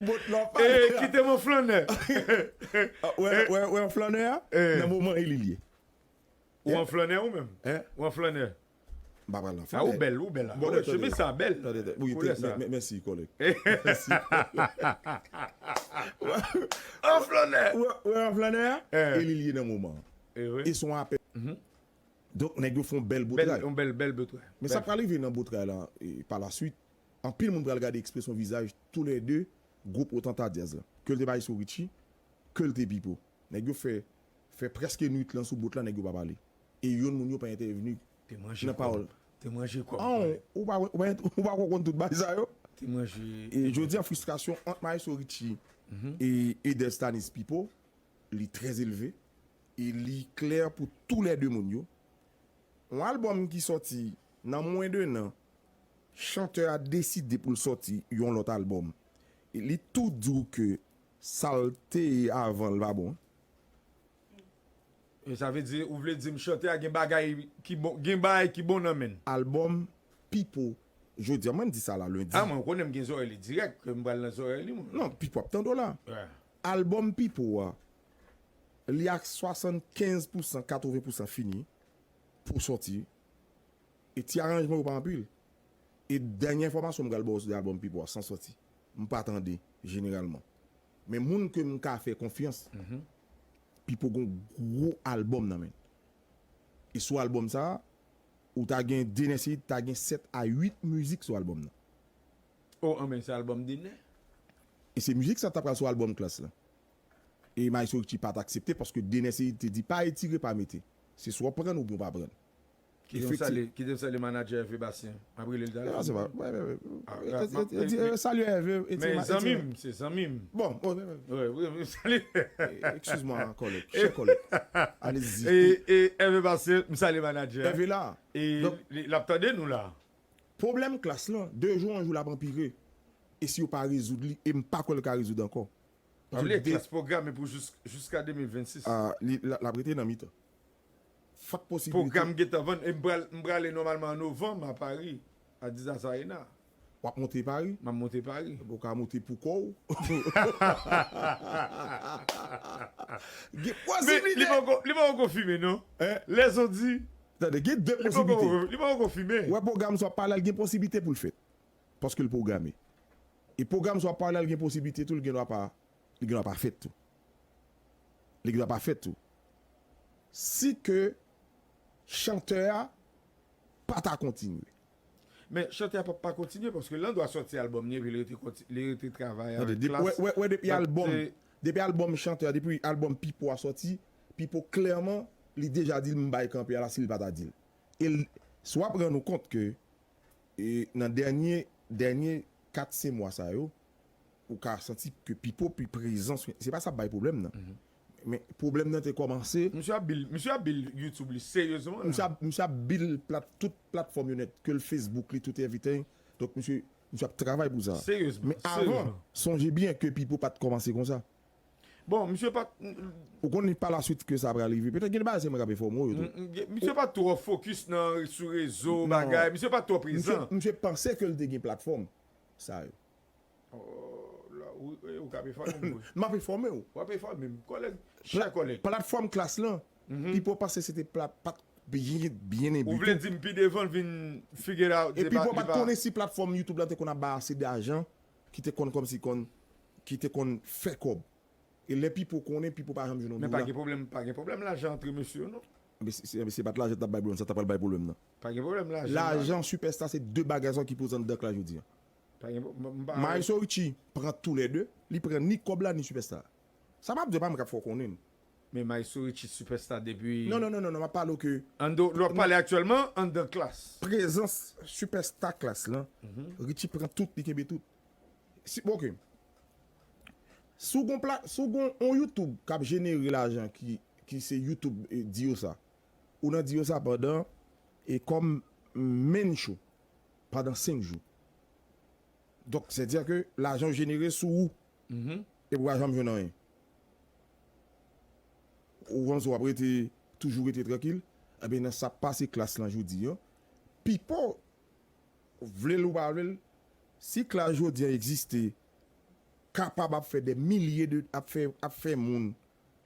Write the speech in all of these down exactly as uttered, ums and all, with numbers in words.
Bòt la w pale la. Kite m an flannè. Wè, wè, wè, an flannè a? Nan moman e li l ye. Ou an flannè ou menm? Ou an flannè? M pa pral nan flannè. A, ou bèl, ou bèl. Bon, chemiz sa bèl. Tande, tande. Wi, mèsi, kòlèg. An flannè. Wè, wè, an flannè a? E li l ye nan moman an. E se yon apèl. Donk, nèg yo fè yon bèl bout tray. Yon bèl, bèl bout tray. Men sa pral rive nan bout tray la, pa la swit, anpil moun pral gade ekspresyon vizaj toulède, gwoup Otanta Djaz la. Ke l te Maestro Richie, ke l te Pipo. Nèg yo fè, fè prèske nwit lan sou bout la, nèg yo pa pale. E youn moun yo pa entèvni nan pawòl. Te manje kòb. An, ou pa, ou pa, ou pa konn tout bagay sa yo. Te manje. E jodi a, fristrasyon ant Maestro Richie e Eder Stanis Pipo, li trè elve. E li klè pou toulède moun yo. Yon albòm ki sòti nan mwen de nan, chantè a deside pou l sòti yon lòt albòm. Li tou di w ke sa l te ye avan l pa bon. E sa vle di, ou vle di m chantè a gen bagay ki bon, gen bagay ki bon nan men l. Albòm Pipo, jodi a, mwen di sa la lendi. A, mwen konnen m gen zòrèy li dirèk, ke m pral nan zòrèy li, mwen. Non, Pipo ap tande w la. Albòm Pipo a, li ak swasannkenz pousan, katreven pousan fini pou sòti. E ti aranjman yo pa anpil. E dènye enfòmasyon m pral ba w sou albòm Pipo a san sòti. M pa tande, jeneralman. Men moun ke m ka fè konfyans, Pipo gon gwo albòm nan men l. E sou albòm sa a, ou ta gen Dener Ceide, ta gen sèt a uit mizik sou albòm nan. O, anben, se albòm Dener. E se mizik sa t ap pral sou albòm Klass la. E Maestro Richie pa t aksepte paske Dener Ceide te di pa etire, pa mete. Se swa w pran l oubyen w pa pran l. Kite m salye, kite m salye manadjè Hervé Bastien. M ap rele l talè. Non, se pa. Salye Hervé. Men zanmi m, se zanmi m. Bon, bon, bon. Excuse-moi, collègue, cher collègue. Allez-y. E Hervé Bastien, m salye manadjè. Hervé la. E l ap tande nou la. Pwoblèm Klass lan, de jou an jou l ap anpire. E si yo pa rezoud li, e m pa kwè l ka rezoud ankò. Sa vle di Klass pwograme pou jiska de mil vennsis. A, li, l ap rete nan mitan. Fòk posibilite. Pwogram gentan vann. E m prale nòmalman an novanm a Pari, a Dizas Arena. W ap monte Pari? M ap monte Pari. Ou ka monte pou kò w. Gen posiblite. Men li poko konfime non. Lè zon di. Tande, gen de posiblite. Li poko konfime. Ou wè pwogram sa w ap pale a, l gen posiblite pou l fèt. Paske l pwograme. E pwogram sa w ap pale a, l gen posiblite tou, li gendwa pa, li gendwa pa fèt tou. Li gendwa pa fèt tou. Si ke chantè a pa ta kontinye. Men chantè a p ap pa kontinye paske l andwa sòti albòm li epi li rete konti, li rete travay avèk Klass. Wè, wè, wè depi albòm, depi albòm chantè a, depi albòm Pipo a sòti, Pipo klèman, li deja di l m bay kanpe a la si l pa ta di l. E l, si w ap rann ou kont ke E nan dènye, dènye kat senk mwa sa yo, ou ka santi ke Pipo pi prezan sou, se pa sa k bay pwoblèm nan. Men pwoblèm nan te kòmanse. Misye ap build, misye ap build YouTube li seryezman la. Misye ap, misye ap build plat, tout platfòm yo nèt, ke l Facebook li, tout everything. Donk misye, misye ap travay pou sa. Seryezman. Men avan, sonje byen ke Pipo pa t kòmanse konsa. Bon, misye pa t. Ou konn pa laswit ke sa pral rive. Petèt gen de bagay se mwen k ap enfòme w yo tou. Misye pa t twò fokis nan sou rezo, bagay. Misye pa t twò prezan. Misye panse ke l te gen platfòm sa yo. Ou k ap enfòme m vre. M ap enfòme w. W ap enfòme m. Kòlèg, chè kòlèg. Platfòm Klass lan, Pipo panse se te plat, pa t byen, byen enbite. Ou vle di m pi devan l vin figure out. Epi Pipo pa t konnen si platfòm YouTube lan te konn ap bay ase dajan ki te konn kòmsi konn, ki te konn fè kòb. E lè Pipo konnen, Pipo pa janm jwenn yon dola. Men pa gen pwoblèm, pa gen pwoblèm lajan antre mesye yo non. Enben si, si, enben si se pa t lajan t ap bay pwoblèm, sa t ap pral bay pwoblèm nan. Pa gen pwoblèm lajan. Lajan, sipèsta, se de bagay sa ki poze anndan Klass jodi a. Pa gen pwoblèm, m pa. Maestro Richie pran toulède, li pran ni kòb la ni sipèsta. Sa m ap di w pa mwen k ap fè w konnen l. Men Maestro Richie sipèsta depi. Non, non, non, non, non, m ap pale w ke. Anndan, lè w ap pale aktyèlman, anndan Klass. Prezans sipèsta Klass lan, Richie pran tout, li kenbe tout. Si, bon, ok. Si w gon pla, si w gon on YouTube k ap jenere lajan ki, ki se YouTube, e, Diosa. Ou nan Diosa pandan, e kòm main show pandan senk jou. Donk, sètadi ke lajan w jenere sou ou. Epi w pa janm jwenn anyen. Ou panse w ap rete, toujou rete trankil? Enben, nan sa k pase Klass lan jodi a, Pipo, vle l ou pa vle l, si Klass jodi a egziste, kapab ap fè dè milye de, ap fè, ap fè moun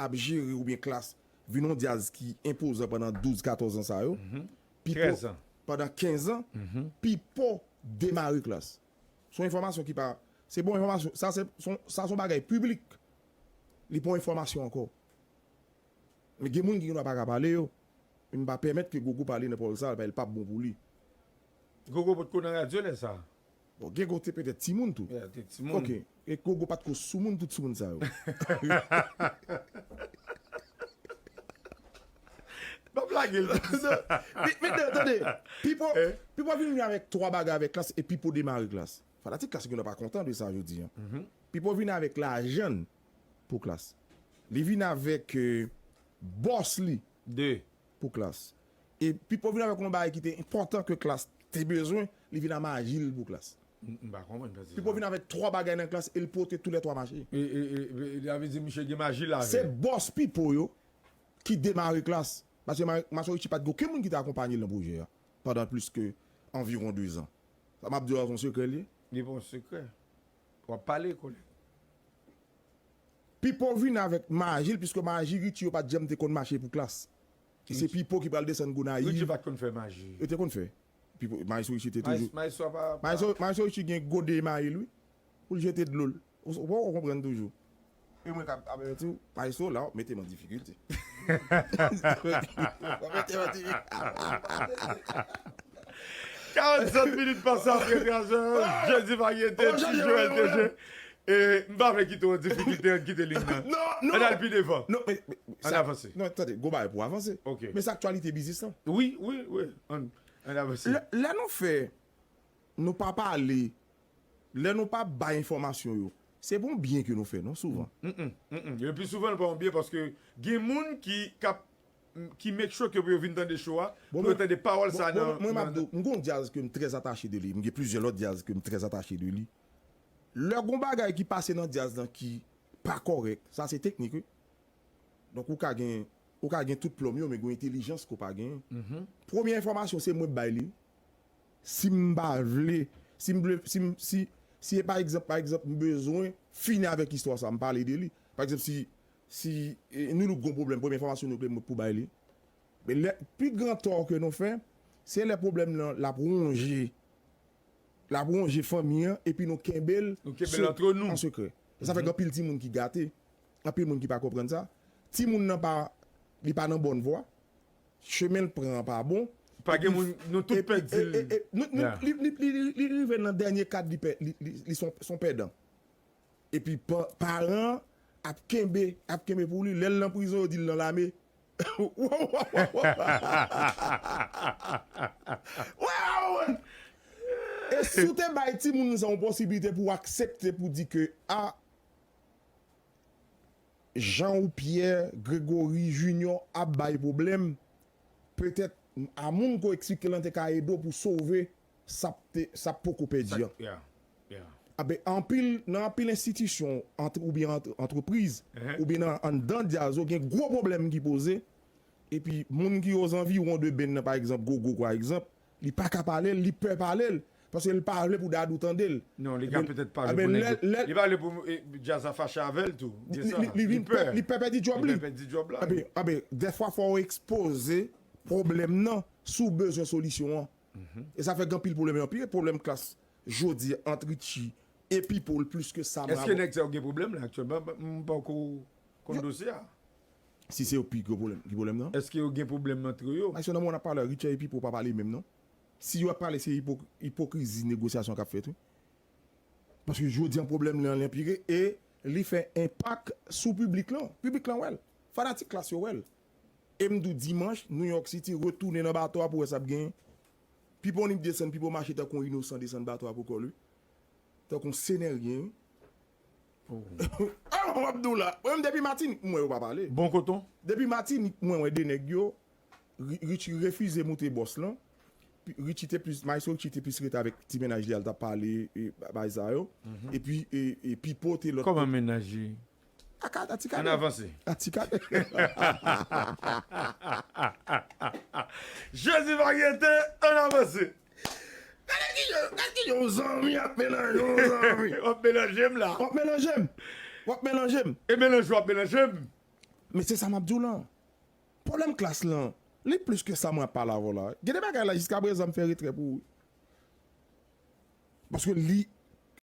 ap jere oubyen Klass vin yon djaz ki enpozan pandan douz, katòz an sa yo. Pipo, pandan kenz an, Pipo demare Klass. Se yon enfòmasyon ki pa, se bon enfòmasyon. Sa se, se yon, sa se yon bagay piblik. Li pa yon enfòmasyon ankò. Men gen moun ki gendwa pa ka pale yo. Men m pa pèmèt ke Gogo pale nan pawòl sa, paske l p ap bon pou li. Gogo potko nan radyo lè sa. Bon, gen kote petèt timoun tou. Yeah, te timoun. Ok. E Gogo pa t ko sou moun, tout sou moun sa yo. Pa plage l konsa. Men, men, tande, Pipo, Pipo vin avèk twa bagay avèk Klass e Pipo demare Klass. Fanatik Klass gen dwa pa kontan de sa jodi a. Pipo vin avèk lajann pou Klass. Li vin avèk, euh, bòs li De. pou Klass. E Pipo vin avèk yon bagay ki te enpòtan ke Klass te bezwen, li vin a maji l pou Klass. M, m pa konprann pati Pipo sa. vin avèk twa bagay nan Klass e l pote tou lè twa mache. E, e, e, e, sa vle di misye gen maji la Se avè. bòs Pipo yo ki demare Klass. Paske Ma-, Maestro Richie pa t gen okenn moun ki te akonpanye l nan pwojè a pandan plis ke anviwon de zan. Sa m ap di w a se yon sekrè l ye? Li pa yon sekrè. W ap pale, kolèg. Pipo vin avèk maji l, piske maji Richie yo pa t janm te konn mache pou Klass. E se Pipo ki pral desann Gonayiv. Richie pa t konn fè maji. Yo te konn fè. Pipo, Maestro Richie te toujou. Maestro pa, pa Maestro, Maestro Richie gen gode mayi l, wi. Pou l jete dlo l. Ou, ou poko konprann toujou. E mwen k ap, ap avèti w, Maestro, la, w ap mete m an difikilte. W ap mete m an difikilte. Karannsèt minit pase apre trè zè, Jezi Varyete, Ti Joel T G. E, m pa vle kite w an difikilte, ann kite liy nan. Non, non. Ann al pi devan. Non, men, men, Ann sa, avanse. Non, tande, gon bagay pou avanse. Ok. Men se aktyalite biznis lan. Wi, wi, wi. Ann, ann avanse. Lè, lè nou fè, nou pa pale, lè nou pa bay enfòmasyon yo, se bon byen ke nou fè, non, souvan. Mm, mm, mm, mm. Le pli souvan, l pa yon byen paske gen moun ki, k ap, ki make sure ke pou yo vin tande show a, Bon, pou yo mwen, tande pawòl bon, sa bon, nan, mwen, m ap nan di w, m gon djaz ke m trè atache de li. M gen plizyè lòt djaz ke m trè atache de li. Lè gon bagay ki pase nan djaz lan ki pa kòrèk, sa se teknik, wi. Donk, ou ka gen, ou ka gen tout plòm yo, men gen yon entèlijans ke w pa genyen. Premye enfòmasyon, se mwen k bay li. Si m pa vle, si m vle, si m, si, si e pa egzanp, pa egzanp, m bezwen fini avèk istwa sa, m pale de li. Pa egzanp, si, si, e, Nou Look gon pwoblèm, premye enfòmasyon Nou Look pou bay li. Men lè, pi gran tò ke nou fè, se lè pwoblèm nan l ap wonje, l ap wonje fanmi an, epi nou kenbe l Nou kenbe l antre nou. an sekrè. E sa fè gen anpil timoun ki gate, anpil moun ki pa konprann sa. Timoun nan pa, li pa nan bòn vwa, chemen l pran an pa bon. Pa gen Epi, moun, nou tout epi, pèdi l. e, e, e, nou, nou, Yeah. li, li, li, li, li rive nan dènye kad, li pè-, li, li, li son, son pèdan. Epi pa-, paran an ap kenbe, ap kenbe pou li. Lè l nan prizon, yo di l nan lame. Wow, wow, wow, wow. Wow. E si w te bay timoun sa yon posiblite pou aksepte, pou di ke, a, Jean ou Pierre, Gregory, Junior ap bay pwoblèm, petèt a moun ke w eksplike l lan te ka ede w pou sove sa p te, sa p poko pèdi an. Yeah, yeah. Anben, anpil, nan anpil enstitisyon, antre-, oubyen antre-, antrepriz, oubyen nan, anndan djaz yo, gen gwo pwoblèm ki poze, epi moun ki ozanviwon de Ben nan, pa egzanp, Gogo, pa egzanp, li pa ka pale l, li pè pale l, paske l pa vle pou Dadou tande l. Non, li ka Anben, petèt pa vle anben, pou lè, nèg yo, lè, li pa vle pou, e, djaz la fache avè l tou. Li, Gen sa. li, li Li vin pè. pè, li pè pèdi djòb Li li. pè pèdi djòb la. Anben, anben, dèfwa fò w ekspoze pwoblèm nan si w bezwen solisyon an. E sa fè gen anpil pwoblèm, anpil pwoblèm Klass jodi ant Richie e Pipo l plis ke sa m Èske rapò. nèg sa yo gen pwoblèm la aktyèlman? M poko konn Yo- dosye a. Si se yo pi gwo pwoblèm, ki pwoblèm nan? Èske yo gen pwoblèm antre yo? Ayisyen nan moman n ap pale, Richie e Pipo pa pale menm non. Si yo ap pale, se ipok-, ipokrizi negosyasyon k ap fèt, wi. Paske jodi an pwoblèm lan, li anpire e li fè enpak sou piblik lan. Piblik lan wè l. Fanatik Klass yo wè l. E m di w dimanch, New York City retounen nan bato a pou wè sa ap genyen. Pipo ni desann, Pipo mache tankou yon inosan desann bato a pou kò l, wi. Tankou yon seneryen, wi. Oh. Ah, m ap di w la. Mwen menm depi Matinik, m wè yo pa pale. Bon koton. Depi Matinik, mwen wè de nèg yo, Ri-, Richie refize moute bòs lan. Pi-, Richie te plis, Maestro Richie te plis rete avèk ti mennaj li a, l t ap pale, e, ba-, bagay sa yo. Epi, e, e, Pipo te lòt Kòman kote. mennaj li? A ka-, a ti Ann kade. avanse. A ti kade. Jezi Varyete, ann avanse. Gade ki Gad ki yon zanmi ap melanje yon zanmi. W ap melanje m la. W ap melanje m. W ap melanje m. E melanje w ap melanje m. Men se sa m ap di w lan. Pwoblèm klas lan, li plis ke sa mwen ap pale avè w la. Gen de bagay la, jiska prezan m fè retrè pou ou. Paske li